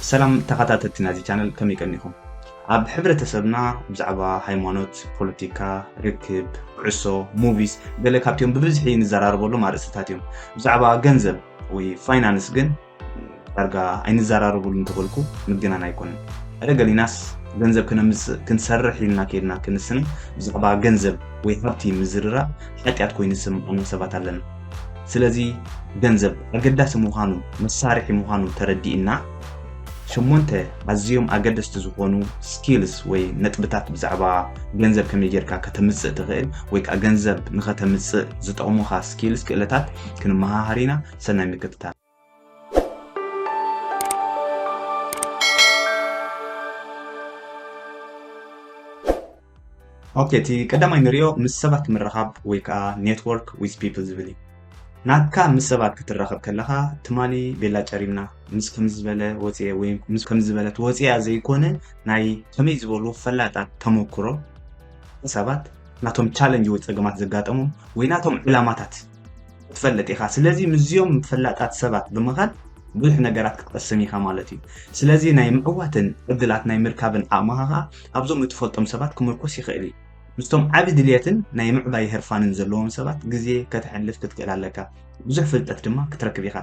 ሰላም ተኸታተልቲ ናዚ ቻነል፣ ከመይ ቀኒኹም? ኣብ ሕብረተሰብና ብዛዕባ ሃይማኖት፣ ፖለቲካ፣ ርክብ፣ ኩዕሶ፣ ሙቪስ፣ ገለ ካብቲኦም ብብዝሒ እንዘራረበሎም ኣርእስትታት እዮም። ብዛዕባ ገንዘብ ወይ ፋይናንስ ግን ዳርጋ ኣይንዘራረቡሉ እንተበልኩ ምግናን ኣይኮነን። ገለ ገሊናስ ገንዘብ ክነምጽእ ክንሰርሕ ኢልና ከይድና ክንስን ብዛዕባ ገንዘብ ወይ ሃብቲ ምዝርራብ ሓጢኣት ኮይኑ ዝስምዓና ሰባት ኣለና። ስለዚ ገንዘብ ኣገዳሲ ምዃኑ፣ መሳርሒ ምዃኑ ተረዲእና፣ ሸሞንተ ኣዝዮም ኣገደስቲ ዝኾኑ ስኪልስ ወይ ነጥብታት ብዛዕባ ገንዘብ ከመይ ጌርካ ከተምጽእ ትኽእል ወይ ከዓ ገንዘብ ንኸተምጽእ ዝጠቕሙኻ ስኪልስ፣ ክእለታት ክንመሃሃር ኢና። ሰናይ ምክትታል። ኦኬ፣ እቲ ቀዳማይ ንሪኦ ምስ ሰባት ምርኻብ ወይ ከዓ network with people ዝብል እዩ። ናትካ ምስ ሰባት ክትራኸብ ከለኻ፣ ትማሊ ቤላ ጨሪምና፣ ምስ ከምዚ ዝበለ ወፅየ ወይ ምስ ከምዚ ዝበለት ወፅያ ዘይኮነ፣ ናይ ከመይ ዝበሉ ፈላጣት ተመክሮ ሰባት ናቶም ቻለንጅ ወይ ፀገማት ዘጋጠሞም ወይ ናቶም ዕላማታት ክትፈልጥ ኢኻ። ስለዚ ምስዚኦም ፈላጣት ሰባት ብምኻድ ብዙሕ ነገራት ክትቐስም ኢኻ ማለት እዩ። ስለዚ ናይ ምዕዋትን ዕድላት ናይ ምርካብን ዓቕምኻ ኸኣ ኣብዞም እትፈልጦም ሰባት ክምርኮስ ይኽእል እዩ። ምስቶም ዓቢ ድልየትን ናይ ምዕባይ ህርፋንን ዘለዎም ሰባት ግዜ ከተሕልፍ ክትክእል ኣለካ። ብዙሕ ፍልጠት ድማ ክትረክብ ኢኻ።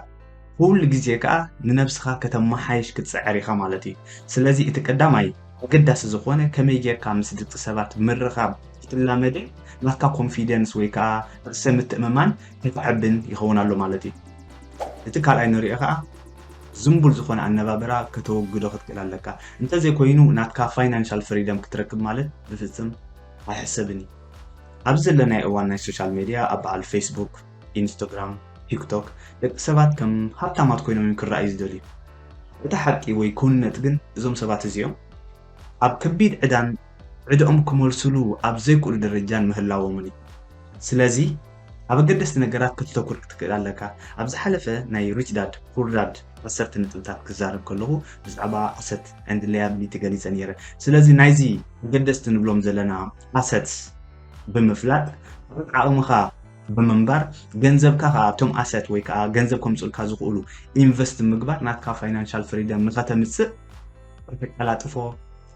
ኩሉ ግዜ ከኣ ንነብስኻ ከተመሓይሽ ክትጽዕር ኢኻ ማለት እዩ። ስለዚ እቲ ቀዳማይ ኣገዳሲ ዝኾነ ከመይ ጌርካ ምስ ደቂ ሰባት ምርኻብ ክትላመድን ናትካ ኮንፊደንስ ወይ ከኣ ርእሰ ምትእምማን ከተዕብን ይኸውን ኣሎ ማለት እዩ። እቲ ካልኣይ ንሪኦ ከኣ ዝንቡል ዝኾነ ኣነባብራ ከተወግዶ ክትክእል ኣለካ። እንተዘይኮይኑ ናትካ ፋይናንሻል ፍሪደም ክትረክብ ማለት ብፍጽም ኣይሕሰብን እዩ። ኣብዚ ዘለናዮ እዋን ናይ ሶሻል ሜድያ ኣብ በዓል ፌስቡክ፣ ኢንስቶግራም፣ ቲክቶክ ደቂ ሰባት ከም ሃብታማት ኮይኖም እዮም ክረኣዩ ዝደልዩ። እቲ ሓቂ ወይ ክውንነት ግን እዞም ሰባት እዚኦም ኣብ ከቢድ ዕዳን ዕድኦም ክመልስሉ ኣብ ዘይክእሉ ደረጃን ምህላዎምን እዩ። ስለዚ ኣብ ኣገደስቲ ነገራት ከተተኩር ክትክእል ኣለካ። ኣብ ዝሓለፈ ናይ ሪች ዳድ ፑር ዳድ ዓሰርተ ነጥብታት ክዛረብ ከለኹ ብዛዕባ ኣሰት ኤንድ ላያቢሊቲ ገሊጸ ነይረ። ስለዚ ናይዚ ኣገደስቲ ንብሎም ዘለና ኣሰትስ ብምፍላጥ ዓቕምኻ ብምንባር ገንዘብካ ከኣ ኣብቶም ኣሰት ወይ ከኣ ገንዘብ ከምጽኡልካ ዝኽእሉ ኢንቨስት ምግባር ናትካ ፋይናንሻል ፍሪደም ንኸተምጽእ ከተቀላጥፎ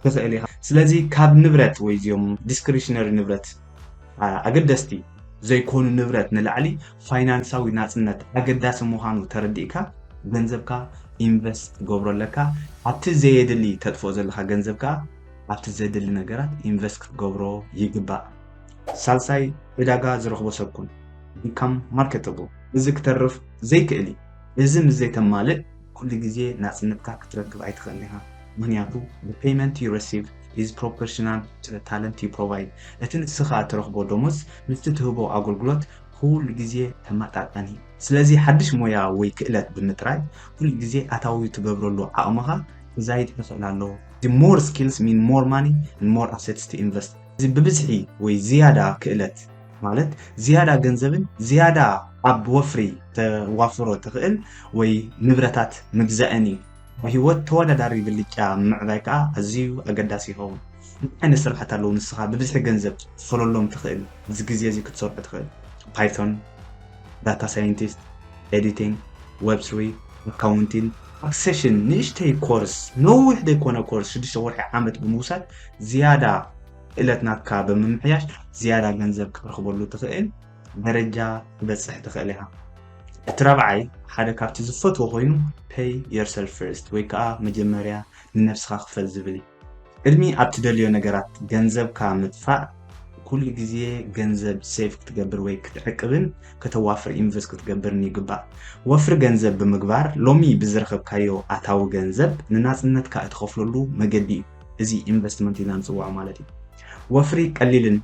ትኽእል ኢኻ። ስለዚ ካብ ንብረት ወይ እዚኦም ዲስክሪሽነሪ ንብረት ኣ- ኣገደስቲ ዘይኮኑ ንብረት ንላዕሊ ፋይናንሳዊ ናጽነት ኣገዳሲ ምዃኑ ተረዲእካ ገንዘብካ ኢንቨስት ክትገብሮ ኣለካ። ኣብቲ ዘየድሊ ተጥፍኦ ዘለካ ገንዘብ ከኣ ኣብቲ ዘድሊ ነገራት ኢንቨስት ክትገብሮ ይግባእ። ሳልሳይ ዕዳጋ ዝረኽቦ ሰብ ኩን። ቢካም ማርኬተብል። እዚ ክተርፍ ዘይክእል እዩ። እዚ ምስ ዘይተማልእ ኩሉ ግዜ ናጽነትካ ክትረክብ ኣይትኽእልን ኢኻ። ምኽንያቱ the payment you receive is proportional to the talent you provide። እቲ ንስኻ እትረኽቦ ደሞዝ ምስቲ ትህቦ ኣገልግሎት ኩሉ ግዜ ተመጣጣኒ እዩ። ስለዚ ሓድሽ ሞያ ወይ ክእለት ብምጥራይ ኩሉ ግዜ ኣታዊ ትገብረሉ ዓቕምኻ ክዛይድ ይኽእል ኣለዎ። The more skills mean more money and more assets to invest። እዚ ብብዝሒ ወይ ዝያዳ ክእለት ማለት ዝያዳ ገንዘብን ዝያዳ ኣብ ወፍሪ ተዋፍሮ ትኽእል ወይ ንብረታት ምግዛእን እዩ። ኣብ ህይወት ተወዳዳሪ ብልጫ ምዕባይ ከኣ ኣዝዩ ኣገዳሲ ይኸውን። እንታይ ዓይነት ስራሓት ኣለዉ ንስኻ ብብዝሒ ገንዘብ ትፈለሎም ትኽእል፣ እዚ ግዜ እዚ ክትሰርሑ ትኽእል? ፓይቶን፣ ዳታ ሳይንቲስት፣ ኤዲቲንግ፣ ዌብ ስሪ፣ ኣካውንቲንግ፣ ታክሴሽን፣ ንእሽተይ ኮርስ፣ ነዊሕ ዘይኮነ ኮርስ፣ ሽዱሽተ ወርሒ ዓመት ብምውሳድ ዝያዳ ክእለት ናትካ ብምምሕያሽ ዝያዳ ገንዘብ ክትረኽበሉ ትኽእል ደረጃ ክትበጽሕ ትኽእል ኢኻ። እቲ ራብዓይ ሓደ ካብቲ ዝፈትዎ ኮይኑ pay yourself first ወይ ከኣ መጀመርያ ንነብስኻ ክፈል ዝብል እዩ። ቅድሚ ኣብ ትደልዮ ነገራት ገንዘብካ ምጥፋእ ኩሉ ግዜ ገንዘብ ሴቭ ክትገብር ወይ ክትዕቅብን ከተዋፍር ኢንቨስት ክትገብርን ይግባእ። ወፍሪ ገንዘብ ብምግባር ሎሚ ብዝረኸብካዮ ኣታዊ ገንዘብ ንናጽነትካ እትኸፍለሉ መገዲ እዩ። እዚ ኢንቨስትመንት ኢልና ንጽውዖ ማለት እዩ። ወፍሪ ቀሊልን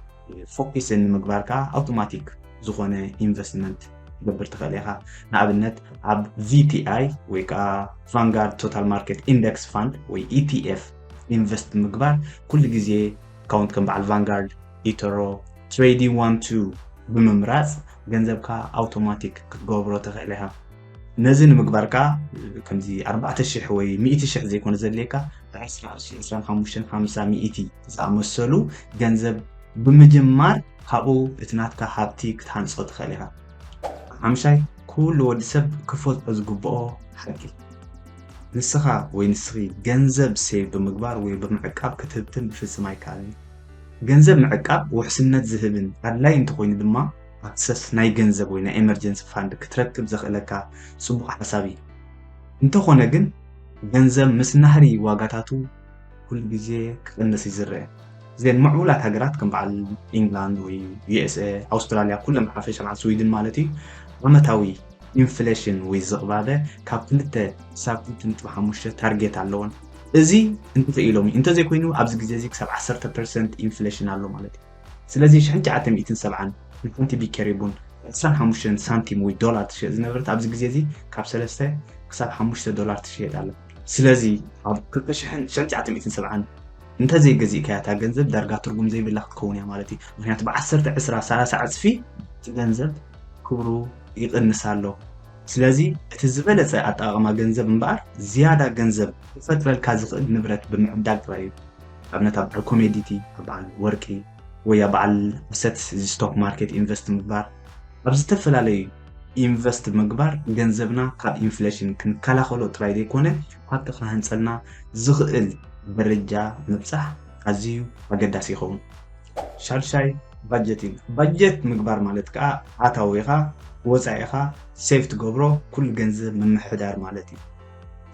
ፎኪስን ንምግባር ከኣ ኣውቶማቲክ ዝኾነ ኢንቨስትመንት ክትገብር ትኽእል ኢኻ። ንኣብነት ኣብ ቪቲኣይ ወይ ከኣ ቫንጋርድ ቶታል ማርኬት ኢንደክስ ፋንድ ወይ ኢቲኤፍ ኢንቨስት ምግባር ኩሉ ግዜ ኣካውንት ከም በዓል ቫንጋርድ፣ ኢቶሮ፣ ትሬዲንግ ዋን ቱ ብምምራጽ ገንዘብካ ኣውቶማቲክ ክትገብሮ ትኽእል ኢኻ። ነዚ ንምግባር ከኣ ከምዚ ኣርባዕተ ሽሕ ወይ ሚእቲ ሽሕ ዘይኮነ ዘድልየካ ዕስራ፣ ዕስራን ሓሙሽተን፣ ሓምሳ፣ ሚእቲ ዝኣመሰሉ ገንዘብ ብምጅማር ካብኡ እቲ ናትካ ሃብቲ ክትሃንጾ ትኽእል ኢኻ። ሓምሻይ ኩሉ ወዲ ሰብ ክፈልጦ ዝግብኦ ሓቂ። ንስኻ ወይ ንስኺ ገንዘብ ሴቭ ብምግባር ወይ ብምዕቃብ ክትህብትም ብፍጽም ኣይከኣልን። ገንዘብ ምዕቃብ ውሕስነት ዝህብን ኣድላይ እንተኾይኑ ድማ ኣክሰስ ናይ ገንዘብ ወይ ናይ ኤመርጀንሲ ፋንድ ክትረክብ ዘኽእለካ ጽቡቕ ሓሳብ እዩ። እንተኾነ ግን ገንዘብ ምስ ናህሪ ዋጋታቱ ኩሉ ግዜ ክቕንስ እዩ ዝረአ። ዘን ምዕቡላት ሃገራት ከም በዓል ኢንግላንድ ወይ ዩ ኤስ ኤ፣ ኣውስትራልያ፣ ኩለን ብሓፈሻ በዓል ስዊድን ማለት እዩ፣ ዓመታዊ ኢንፍሌሽን ወይ ዝቕባበ ካብ ክልተ ክሳብ ክልተ ነጥቢ ሓሙሽተ ታርጌት ኣለዎን። እዚ እንተኽኢሎም እዩ። እንተዘይኮይኑ ኣብዚ ግዜ እዚ ክሳብ ዓሰርተ ፐርሰንት ኢንፍሌሽን ኣሎ ማለት እዩ። ስለዚ ሽሕን ትሽዓተ ሚእትን ሰብዓን ንሓንቲ ቢኬሪ ቡን ዕስራን ሓሙሽተን ሳንቲም ወይ ዶላር ትሸጥ ዝነበረት ኣብዚ ግዜ እዚ ካብ ሰለስተ ክሳብ ሓሙሽተ ዶላር ትሸየጥ ኣላ። ስለዚ ኣብ ክልተ ሽሕን ትሽዓተ ሚእትን ሰብዓን እንተዘይገዚእካያ እታ ገንዘብ ዳርጋ ትርጉም ዘይብላ ክትከውን እያ ማለት እዩ። ምክንያቱ ብዓሰርተ፣ ዕስራ፣ ሰላሳ ዕፅፊ እቲ ገንዘብ ክብሩ ይቕንስ ኣሎ። ስለዚ እቲ ዝበለፀ ኣጠቓቕማ ገንዘብ እምበኣር ዝያዳ ገንዘብ ክፈጥረልካ ዝኽእል ንብረት ብምዕዳግ ጥራይ እዩ። ኣብነት ኣብ በዓል ኮሜዲቲ፣ ኣብ በዓል ወርቂ ወይ ኣብ በዓል ኣሰትስ እዚ ስቶክ ማርኬት ኢንቨስት ምግባር። ኣብ ዝተፈላለዩ ኢንቨስት ምግባር ገንዘብና ካብ ኢንፍሌሽን ክንከላኸሎ ጥራይ ዘይኮነ ሃብቲ ክሃንፀልና ዝኽእል ደረጃ ምብፃሕ ኣዝዩ ኣገዳሲ ይኸውን። ሻድሻይ ባጀቲንግ። ባጀት ምግባር ማለት ከዓ ኣታዊኻ ወፃኢኻ ሴቭ ትገብሮ ኩሉ ገንዘብ ምምሕዳር ማለት እዩ።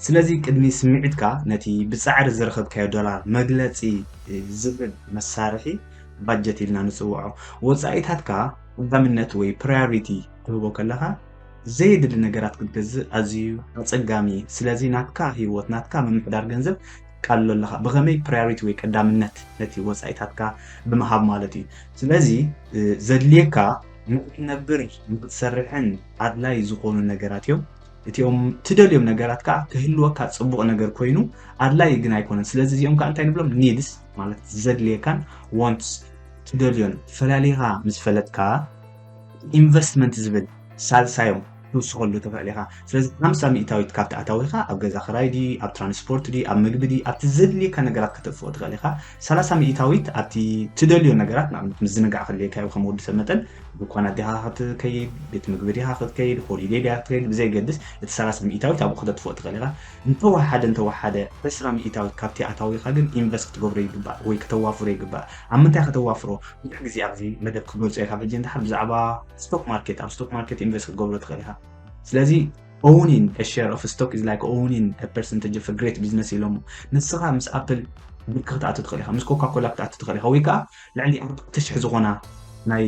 ስለዚ ቅድሚ ስምዒትካ ነቲ ብፃዕሪ ዝረኸብካዮ ዶላር መግለፂ ዝብል መሳርሒ ባጀት ኢልና ንፅውዖ። ወፃኢታትካ ቀዳምነት ወይ ፕራዮሪቲ ትህቦ ከለኻ ዘየድሊ ነገራት ክትገዝእ ኣዝዩ ኣፀጋሚ እዩ። ስለዚ ናትካ ህይወት ናትካ ምምሕዳር ገንዘብ ትቃልሎ ኣለኻ። ብኸመይ ፕራዮሪቲ ወይ ቀዳምነት ነቲ ወፃኢታትካ ብምሃብ ማለት እዩ። ስለዚ ዘድልየካ ንክትነብር ንክትሰርሕን ኣድላይ ዝኾኑ ነገራት እዮም። እቲኦም ትደልዮም ነገራት ከዓ ክህልወካ ፅቡቕ ነገር ኮይኑ ኣድላይ ግን ኣይኮነን። ስለዚ እዚኦም ከዓ እንታይ ንብሎም? ኒድስ ማለት ዘድልየካን ዋንትስ ትደልዮን ፈላሊኻ ምስ ፈለጥካ ኢንቨስትመንት ዝብል ሳልሳዮም ትውስኸሉ ትኽእል ኢኻ። ስለዚ ሓምሳ ሚእታዊት ካብቲ ኣታዊኻ ኣብ ገዛ ክራይ ድዩ ኣብ ትራንስፖርት ድዩ ኣብ ምግቢ ድዩ ኣብቲ ዘድልየካ ነገራት ከተጥፍኦ ትኽእል ኢኻ። ሰላሳ ሚእታዊት ኣብቲ ትደልዮ ነገራት ንኣብነት ምዝንጋዕ ክድልየካ እዩ ከም ወዲ ሰብ መጠን ድኳናት ዲኻ ክትከይድ ቤት ምግቢ ዲኻ ክትከይድ ሆሊዴ ዲኻ ክትከይድ ብዘይገድስ እቲ ሰላሳ ሚእታዊት ኣብኡ ክተጥፍኦ ትኽእል ኢኻ። እንተወሓደ እንተወሓደ ዕስራ ሚእታዊት ካብቲ ኣታዊኻ ግን ኢንቨስት ክትገብሮ ይግባእ ወይ ክተዋፍሮ ይግባእ። ኣብ ምንታይ ከተዋፍሮ? ብዙሕ ግዜ ኣብዚ መደብ ክገልጾ እየ ካብ ሕጂ ንደሓር ብዛዕባ ስቶክ ማርኬት ኣብ ስቶክ ማርኬት ኢንቨስት ክትገብሮ ትኽእል ኢኻ። ስለዚ owning a share of stock is like owning a percentage of a great business ኢሎሞ። ንስኻ ምስ ኣፕል ብርክ ክትኣቱ ትኽእል ኢኻ፣ ምስ ኮካ ኮላ ክትኣቱ ትኽእል ኢኻ፣ ወይ ከዓ ልዕሊ ኣርባዕተ ሽሕ ዝኾና ናይ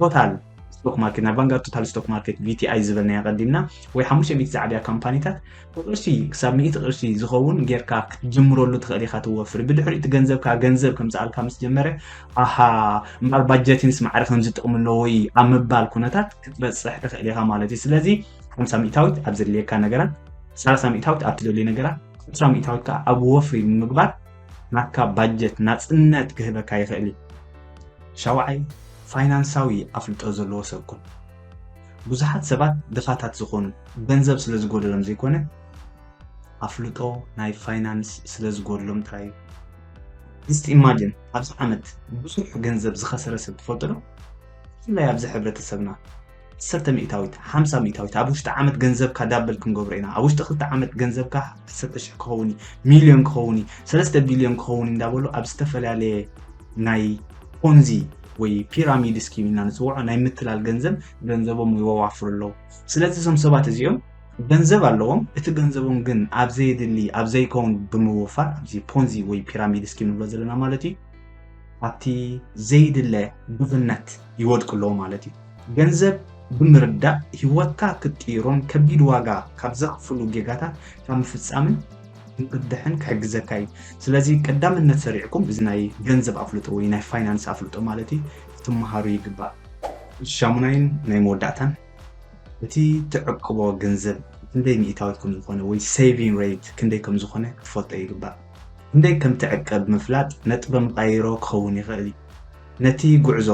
ቶታል ስቶክ ማርኬት ናይ ቫንጋርድ ቶታል ስቶክ ማርኬት ቪ ቲ ኣይ ዝበልናዮ ቀዲምና ወይ ሓሙሽተ ሚእቲ ዝዓብያ ካምፓኒታት ብቅርሺ ክሳብ ሚእቲ ቅርሺ ዝኸውን ጌርካ ክትጅምረሉ ትኽእል ኢኻ ትወፍር። ብድሕሪኡ እቲ ገንዘብካ ገንዘብ ከምፅኣልካ ምስ ጀመረ ኣሃ እምበኣር ባጀቲንስ ማዕረ ከምዚ ጥቕሚ ኣለዎ እዩ ኣብ ምባል ኩነታት ክትበፅሕ ትኽእል ኢኻ ማለት እዩ። ስለዚ ሓምሳ ሚእታዊት ኣብ ዘድልየካ ነገራት፣ ሰላሳ ሚእታዊት ኣብ ትደልዩ ነገራት፣ ዕስራ ሚእታዊት ከዓ ኣብ ወፍሪ ንምግባር ናትካ ባጀት ናፅነት ክህበካ ይኽእል እዩ። ሻውዓይ ፋይናንሳዊ ኣፍልጦ ዘለዎ ሰብ ኩን። ብዙሓት ሰባት ድኻታት ዝኾኑ ገንዘብ ስለ ዝጎደሎም ዘይኮነ ኣፍልጦ ናይ ፋይናንስ ስለ ዝጎድሎም ጥራይ እዩ። እስቲ ኢማጅን ኣብዚ ዓመት ብዙሕ ገንዘብ ዝኸሰረ ሰብ ትፈልጡ ዶ? ብፍላይ ኣብዚ ሕብረተሰብና ዓሰርተ ሚእታዊት፣ ሓምሳ ሚእታዊት ኣብ ውሽጢ ዓመት ገንዘብካ ዳብል ክንገብሮ ኢና። ኣብ ውሽጢ ክልተ ዓመት ገንዘብካ ዓሰርተ ሽሕ ክኸውን እዩ፣ ሚልዮን ክኸውን እዩ፣ ሰለስተ ቢልዮን ክኸውን እዩ እንዳበሉ ኣብ ዝተፈላለየ ናይ ፖንዚ ወይ ፒራሚድ ስኪም ኢልና ንፅውዖ ናይ ምትላል ገንዘብ ገንዘቦም ይወዋፍሩ ኣለዉ። ስለዚ እዞም ሰባት እዚኦም ገንዘብ ኣለዎም፣ እቲ ገንዘቦም ግን ኣብ ዘየድሊ ኣብ ዘይከውን ብምውፋር ኣብዚ ፖንዚ ወይ ፒራሚድ ስኪም ንብሎ ዘለና ማለት እዩ ኣብቲ ዘይድለ ድኽነት ይወድቁ ኣለዉ ማለት እዩ። ገንዘብ ብምርዳእ ህይወትካ ክትቅይሮን ከቢድ ዋጋ ካብ ዘኽፍሉ ጌጋታት ካብ ምፍጻምን ንክትድሕን ክሕግዘካ እዩ። ስለዚ ቀዳምነት ሰሪዕኩም እዚ ናይ ገንዘብ ኣፍልጦ ወይ ናይ ፋይናንስ ኣፍልጦ ማለት እዩ ክትመሃሩ ይግባእ። ሻሙናይን ናይ መወዳእታን እቲ ትዕቅቦ ገንዘብ ክንደይ ሚእታዊት ከም ዝኾነ ወይ ሴቪንግ ሬት ክንደይ ከም ዝኾነ ክትፈልጦ ይግባእ። ክንደይ ከም ትዕቅብ ምፍላጥ ነጥበ መቓይሮ ክኸውን ይኽእል እዩ። ነቲ ጉዕዞ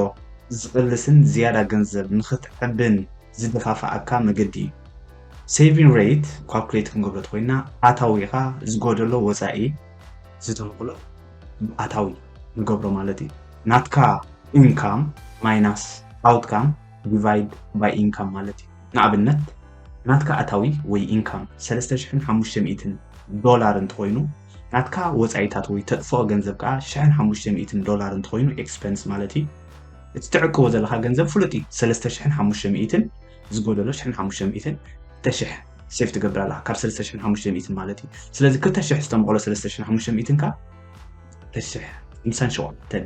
ዝቕልስን ዝያዳ ገንዘብ ንኽትዕብን ዝደፋፍኣካ መገዲ እዩ። ሴቪንግ ሬት ኳልኩሌት ክንገብሮ ተኾይና ኣታዊኻ ዝጎደሎ ወፃኢ ዝተንቕሎ ኣታዊ ንገብሮ ማለት እዩ። ናትካ ኢንካም ማይናስ ኣውትካም ዲቫይድ ባይ ኢንካም ማለት እዩ። ንኣብነት ናትካ ኣታዊ ወይ ኢንካም ሰለስተ ሽሕን ሓሙሽተ ሚእትን ዶላር እንተኾይኑ፣ ናትካ ወፃኢታት ወይ ተጥፍኦ ገንዘብ ከዓ ሽሕን ሓሙሽተ ሚእትን ዶላር እንተኾይኑ፣ ኤክስፐንስ ማለት እዩ። እቲ ትዕቅቦ ዘለካ ገንዘብ ፍሉጥ እዩ። ሰለስተ ሽሕን ሓሙሽተ ሚእትን ዝጎደሎ ሽሕን ሓሙሽተ ሚእትን፣ ክልተ ሽሕ ሴቭ ትገብር ኣለካ ካብ ሰለስተ ሽሕን ሓሙሽተ ሚእትን ማለት እዩ። ስለዚ ክልተ ሽሕ ዝተመቐሎ ሰለስተ ሽሕን ሓሙሽተ ሚእትን ከዓ ክልተ ሽሕ ሓምሳን ሸውዓተን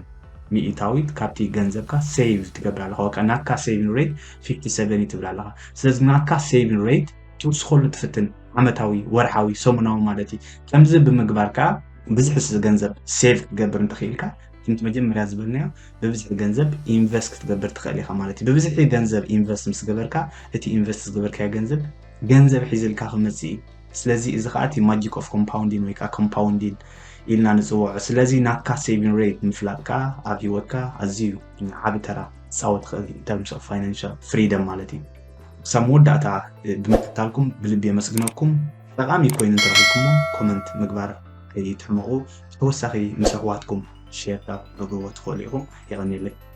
ሚእታዊት ካብቲ ገንዘብካ ሴቭ ትገብር ኣለካ። በቃ ናትካ ሴቪንግ ሬት ፊፍቲ ሰቨን እዩ ትብል ኣለካ። ስለዚ ናትካ ሴቪንግ ሬት ትውስኸሉ ትፍትን፣ ዓመታዊ፣ ወርሓዊ፣ ሰሙናዊ ማለት እዩ። ከምዚ ብምግባር ከዓ ብዝሒ ገንዘብ ሴቭ ክትገብር እንተኽኢልካ፣ ከምቲ መጀመርያ ዝበልናዮ፣ ብብዝሒ ገንዘብ ኢንቨስት ክትገብር ትኽእል ኢኻ ማለት እዩ። ብብዝሒ ገንዘብ ኢንቨስት ምስ ገበርካ፣ እቲ ኢንቨስት ዝገበርካዮ ገንዘብ ገንዘብ ሒዝልካ ክመፅእ እዩ። ስለዚ እዚ ከዓ እቲ ማጂክ ኦፍ ኮምፓውንዲን ወይ ከዓ ኮምፓውንዲን ኢልና ንፅውዖ። ስለዚ ናትካ ሴቪንግ ሬት ምፍላጥ ከዓ ኣብ ሂወትካ ኣዝዩ ዓቢ ተራ ክፃወት ይኽእል እዩ፣ in terms of financial freedom ማለት እዩ። ክሳብ መወዳእታ ብምክታልኩም ብልቢ የመስግነኩም። ጠቓሚ ኮይኑ እንተረኺብኩሞ ኮመንት ምግባር ከይትሕመቑ። ተወሳኺ ምስ ኣሕዋትኩም ሼር ካብ ክትገብርዎ ትኽእሉ ኢኹም። የቐንየለይ።